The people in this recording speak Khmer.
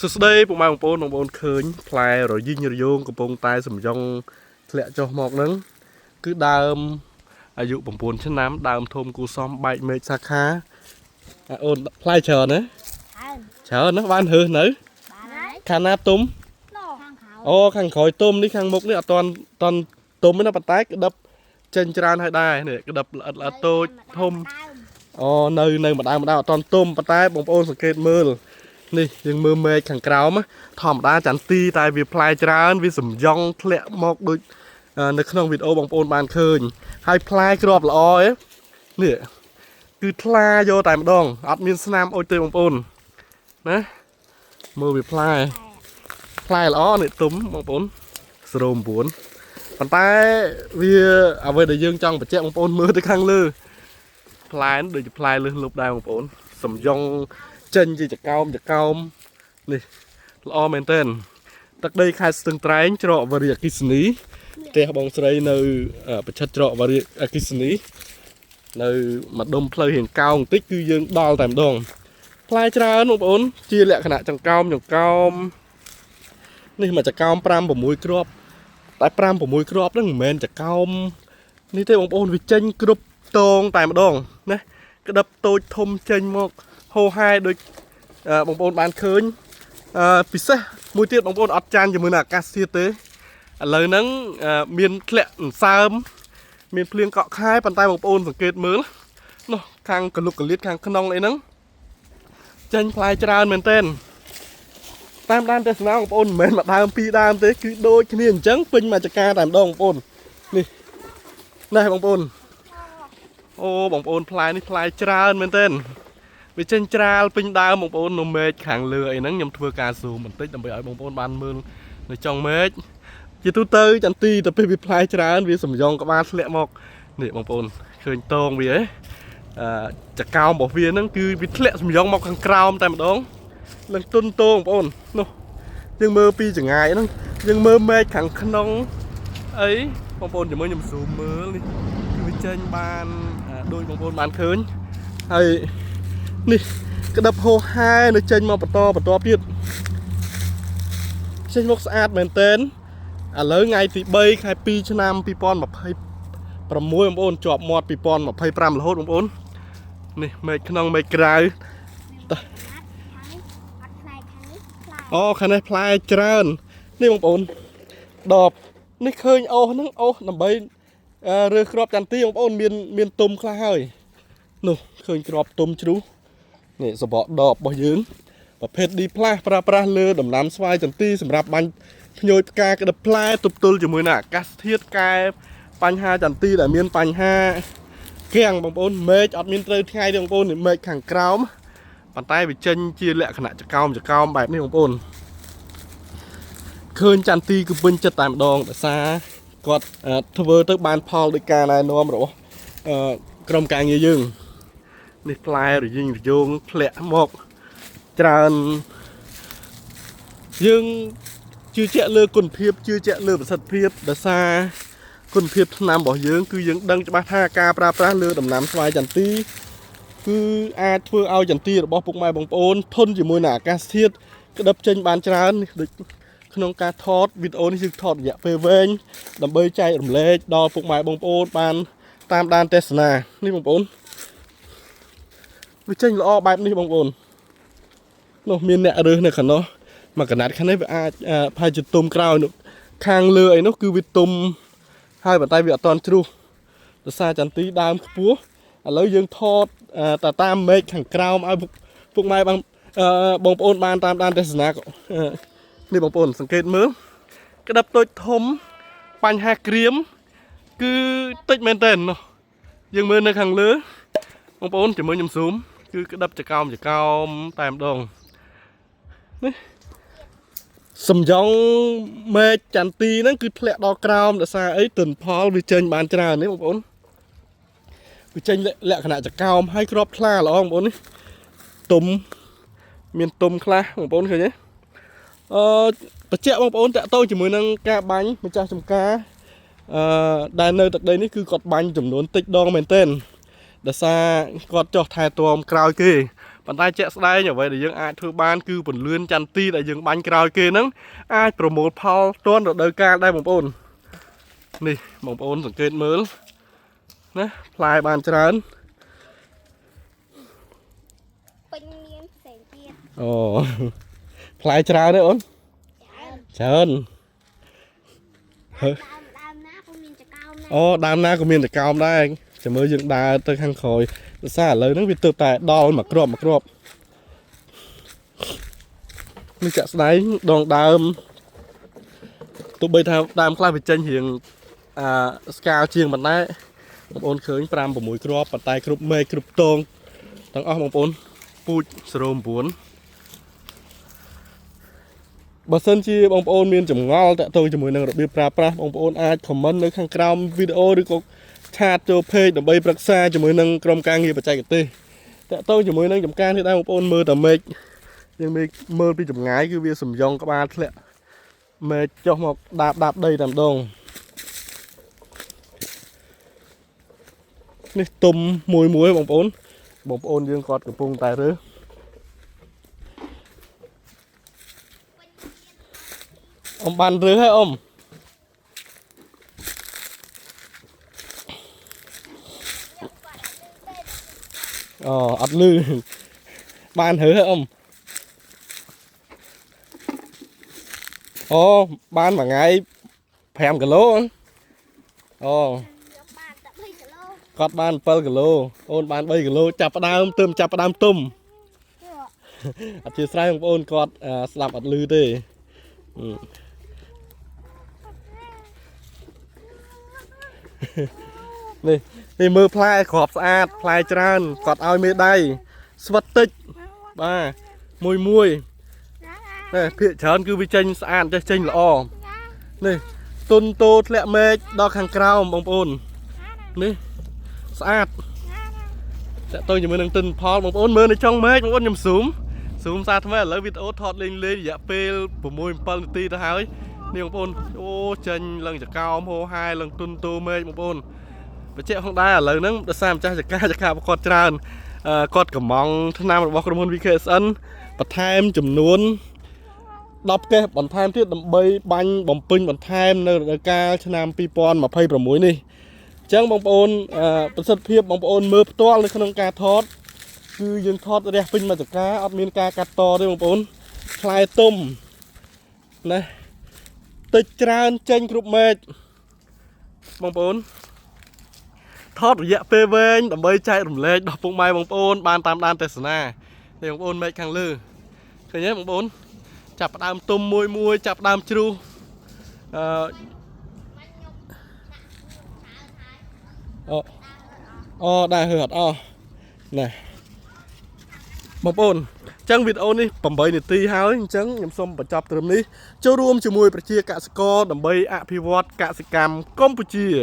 សួស្តីពុកម៉ែបងប្អូនបងប្អូនឃើញផ្លែរយីងរយោងកំពុងតែសំយ៉ងធ្លាក់ចុះមកហ្នឹងគឺដើមអាយុ9ឆ្នាំដើមធំគូសំបែកមេឃសាខាអាអូនផ្លែច្រើនណា ច្រើន ច្រើនណាស់បានរើសនៅ បានហើយ ខាងណាទុំ ខាងក្រោយ អូខាងក្រោយទុំនេះខាងមុខនេះអត់ទាន់តន់ទុំទេណាប៉ុន្តែក្តឹបចេញច្រើនហើយដែរនេះក្តឹបល្អិតល្អិតតូចធំ ដើម អូនៅនៅម្ដងម្ដងអត់តន់ទុំប៉ុន្តែបងប្អូនសង្កេតមើលនេះយើងមើលមេឃខាងក្រោមណាធម្មតាចន្ទីតែវាផ្លែច្រើនវាសំយ៉ងធ្លាក់មកដូចនៅក្នុងវីដេអូបងប្អូនបានឃើញហើយផ្លែគ្រាប់ល្អឯងនេះគឺថ្លាយកតែម្ដងអត់មានស្នាមអុចទេបងប្អូនណាមើលវាផ្លែផ្លែល្អនេះទុំបងប្អូន09ប៉ុន្តែវាអ្វីដែលយើងចង់បញ្ជាក់បងប្អូនមើលទៅខាងលើ ផ្លែនដូចជាផ្លែលឹះលុបដែរបងប្អូនសំយ៉ងចេញជាចកោមចកោមនេះល្អមែនទែនទឹកដីខេត្តស្ទឹងត្រែងច្រកវរីអគិសនីផ្ទះបងស្រីនៅប្រឆិតច្រកវរីអគិសនីនៅម្ដុំផ្លូវរៀងកោងបន្តិចគឺយើងដល់តែម្ដងផ្លែច្រើនបងប្អូនជាលក្ខណៈចង្កោមចង្កោមនេះមកចង្កោម5 6គ្រាប់តែ5 6គ្រាប់ហ្នឹងមិនមែនចង្កោមនេះទេបងប្អូនវាចេញគ្រប់តងតែម្ដងណាក្តឹបតូចធំចេញមកហោហែដូចបងប្អូនបានឃើញពិសេសមួយទៀតបងប្អូនអត់ចាញ់ជាមួយនឹងអាកាសធាតុទេឥឡូវហ្នឹងមានធ្លាក់អន្សើមមានភ្លៀងកក់ខែប៉ុន្តែបងប្អូនសង្កេតមើលនោះខាងកលុកកលៀតខាងក្នុងអីហ្នឹងចេញផ្លែច្រើនមែនទែនតាមដានទស្សនាបងប្អូនមិនមែនមួយដើមពីរដើមទេគឺដូចគ្នាអញ្ចឹងពេញមួយចការតែម្ដងបងប្អូននេះណែបងប្អូន អូបងប្អូនផ្លែនេះផ្លែច្រើនមែនទែនវាចេញច្រាលពេញដើមបងប្អូននៅមេឃខាងលើអីហ្នឹងខ្ញុំធ្វើការ zoom បន្តិចដើម្បីឲ្យបងប្អូនបានមើលនៅចុងមេឃជាទូទៅចន្ទីទៅពេលវាផ្លែច្រើនវាសំយ៉ងក្បាលធ្លាក់មកនេះបងប្អូនឃើញតងវាហ៎អឺចកោមរបស់វាហ្នឹងគឺវាធ្លាក់សំយ៉ងមកខាងក្រោមតែម្ដងនឹងទុនតងបងប្អូននោះយើងមើលពីចង្ងាយហ្នឹងយើងមើលមេឃខាងក្នុងអីបងប្អូនជាមួយខ្ញុំ zoom មើលនេះគឺវាចេញបានដូចបងប្អូនបានឃើញហើយនេះក្តឹបហោហែនៅចេញមកបន្តបន្តទៀតចេញមកស្អាតមែនទែនឥឡូវថ្ងៃទី3ខែ2ឆ្នាំ2026បងប្អូនជាប់មាត់2025រហូតបងប្អូននេះមេឃក្នុងមេឃក្រៅតោះ ខាងនេះអត់ផ្លែខាងនេះផ្លែ អូខាងនេះផ្លែច្រើននេះបងប្អូនដបនេះឃើញអូសហ្នឹងអូសដើម្បីរើសគ្រាប់ចន្ទីបងប្អូនមានមានទុំខ្លះហើយនោះឃើញគ្រាប់ទុំជ្រុះនេះសបកដបរបស់យើងប្រភេទ D+ ប្រើប្រាស់លើដំណាំស្វាយចន្ទីសម្រាប់បាញ់ភ្ញួយផ្កាក្តឹបផ្លែទប់ទល់ជាមួយនឹងអាកាសធាតុកែបញ្ហាចន្ទីដែលមានបញ្ហាគាំងបងប្អូនមេឃអត់មានត្រូវថ្ងៃទេបងប្អូននេះមេឃខាងក្រោមប៉ុន្តែវាចេញជាលក្ខណៈចកោមចកោមបែបនេះបងប្អូន ឃើញចន្ទីគឺពេញចិត្តតែម្ដងដោយសារគាត់ធ្វើទៅបានផលដោយការណែនាំរបស់អឺក្រុមការងារយើងនេះផ្លែរយីងរយោងធ្លាក់មកច្រើនយើងជឿជាក់លើគុណភាពជឿជាក់លើប្រសិទ្ធភាពដោយសារគុណភាពថ្នាំរបស់យើងគឺយើងដឹងច្បាស់ថាការប្រើប្រាស់លើដំណាំស្វាយចន្ទីគឺអាចធ្វើឲ្យចន្ទីរបស់ពុកម៉ែបងប្អូនធន់ជាមួយនឹងអាកាសធាតុក្តឹបចេញបានច្រើននេះដូច ក្នុងការថតវីដេអូនេះយើងថតរយៈពេលវែងដើម្បីចែករំលែកដល់ពុកម៉ែបងប្អូនបានតាមដានទស្សនានេះបងប្អូនវាចេញល្អបែបនេះបងប្អូននោះមានអ្នករើសនៅខាងនោះមកកណាត់ខាងនេះវាអាចប្រហែលជាទុំក្រោយនោះខាងលើអីនោះគឺវាទុំហើយប៉ុន្តែវាអត់តន់ជ្រុះដោយសារចន្ទីដើមខ្ពស់ឥឡូវយើងថតតាតាមមេឃខាងក្រោមឲ្យពុកម៉ែបងបងប្អូនបានតាមដានទស្សនាក៏នេះបងប្អូនសង្កេតមើលក្តឹបតូចធំបញ្ហាក្រៀមគឺតិចមែនទែននោះយើងមើលនៅខាងលើបងប្អូនជាមួយខ្ញុំស៊ូមគឺក្តឹបចកោមចកោមតែម្ដងនេះសំយ៉ងមេឃចន្ទីហ្នឹងគឺធ្លាក់ដល់ក្រោមដោយសារអីទិន្នផលវាចេញបានច្រើននេះបងប្អូនវាចេញលក្ខណៈចកោមហើយក្របថ្លាល្អបងប្អូននេះទុំមានទុំខ្លះបងប្អូនឃើញទេ អឺបញ្ជាក់បងប្អូនតាក់ទងជាមួយនឹងការបាញ់ម្ចាស់ចំការអឺដែលនៅទឹកដីនេះគឺគាត់បាញ់ចំនួនតិចដងមែនទែនដោយសារគាត់ចោះថែទាំក្រោយគេប៉ុន្ ប៉ុន្តែជាក់ស្ដែងអ្វីដែលយើងអាចធ្វើបានគឺពន្លឿនចន្ទីដែលយើងបាញ់ក្រោយគេហ្នឹងអាចប្រមូលផលទាន់រដូវកាលដែរបងប្អូននេះបងប្អូនសង្កេតមើលណាផ្លែបានច្រើន ពេញមានផ្សេងទៀត អូ ផ្លែច្រើនទេអូន ច្រើន ច្រើន ដើមដើមណាក៏មានចកោមដែរ អូដើមណាក៏មានតកោមដែរចាំមើលយើងដើរទៅខាងក្រោយដោយសារឥឡូវហ្នឹងវាទើបតែដល់មួយគ្រាប់មួយគ្រាប់នេះចាក់ស្ដែងដងដើមទោះបីថាដើមខ្លះវាចេញរៀងអាស្កាលជាងប៉ុណ្ណែបងប្អូនឃើញ5 6គ្រាប់ប៉ុន្តែគ្រប់មែកគ្រប់តងទាំងអស់បងប្អូនពូជ09បើសិនជាបងប្អូនមានចម្ងល់តាក់ទងជាមួយនឹងរបៀបប្រើប្រាស់បងប្អូនអាច comment នៅខាងក្រោមវីដេអូឬក៏ chat ចូល page ដើម្បីប្រឹក្សាជាមួយនឹងក្រុមការងារបច្ចេកទេសតាក់ទងជាមួយនឹងចំការនេះដែរបងប្អូនមើលតែមេឃយើងមេឃមើលពីចម្ងាយគឺវាសំយ៉ងក្បាលធ្លាក់មេឃចុះមកដាបដាបដីតែម្ដងនេះទុំមួយមួយបងប្អូនបងប្អូនយើងគាត់កំពុងតែរើសអ៊ំបានរើសហើយអ៊ំ អូអត់លឺបានរើសហើយអ៊ំអូបានមួយថ្ងៃ5គីឡូអូ ខ្ញុំបានតែ3គីឡូ គាត់បាន7គីឡូអូនបាន3គីឡូចាប់ផ្ដើមទើបចាប់ផ្ដើមទុំអធិស្ឋានបងប្អូនគាត់អឺស្ដាប់អត់លឺទេអឺ នេះនេះមើលផ្លែគ្រាប់ស្អាតផ្លែច្រើនគាត់ឲ្យមេដៃស្វិតតិចបាទមួយមួយនេះភាកច្រើនគឺវាចេញស្អាតចេះចេញល្អនេះទុនតូធ្លាក់មែកដល់ខាងក្រោមបងប្អូននេះស្អាតតាក់ទងជាមួយនឹងទិន្នផលបងប្អូនមើលនៅចុងមែកបងប្អូនខ្ញុំស៊ូមស៊ូមសារថ្មីឥឡូវវីដេអូថតលេងលេងរយៈពេល6 7នាទីទៅហើយនេះបងប្អូនអូចេញឡើងចកោមហោហែឡើងទុនតូមែកបងប្អូន បញ្ជាក់ផងដែរឥឡូវហ្នឹងដោយសារម្ចាស់ចកាចកាប្រកបច្រើនអឺគាត់កំងថ្នាំរបស់ក្រុមហ៊ុន VKSN បន្ថែមចំនួន10កេសបន្ថែមទៀតដើម្បីបាញ់បំពេញបន្ថែមនៅរដូវកាលឆ្នាំ2026នេះអញ្ចឹងបងប្អូនអឺប្រសិទ្ធភាពបងប្អូនមើលផ្ទាល់នៅក្នុងការថតគឺយើងថតរះពេញមួយចកាអត់មានការកាត់តទេបងប្អូនផ្លែទុំណាតិចច្រើនចេញគ្រប់មែកបងប្អូន ថតរយៈពេលវែងដើម្បីចែករំលែកដល់ពុកម៉ែបងប្អូនបានតាមដានទស្សនានេះបងប្អូនមែកខាងលើឃើញទេបងប្អូនចាប់ផ្ដើមទុំមួយមួយចាប់ផ្ដើមជ្រុះអឺអូអូដែរហឺអត់អស់ណែបងប្អូនអញ្ចឹងវីដេអូនេះ8នាទីហើយអញ្ចឹងខ្ញុំសូមបញ្ចប់ត្រឹមនេះចូលរួមជាមួយប្រជាកសិករដើម្បីអភិវឌ្ឍកសិកម្មកម្ពុជា។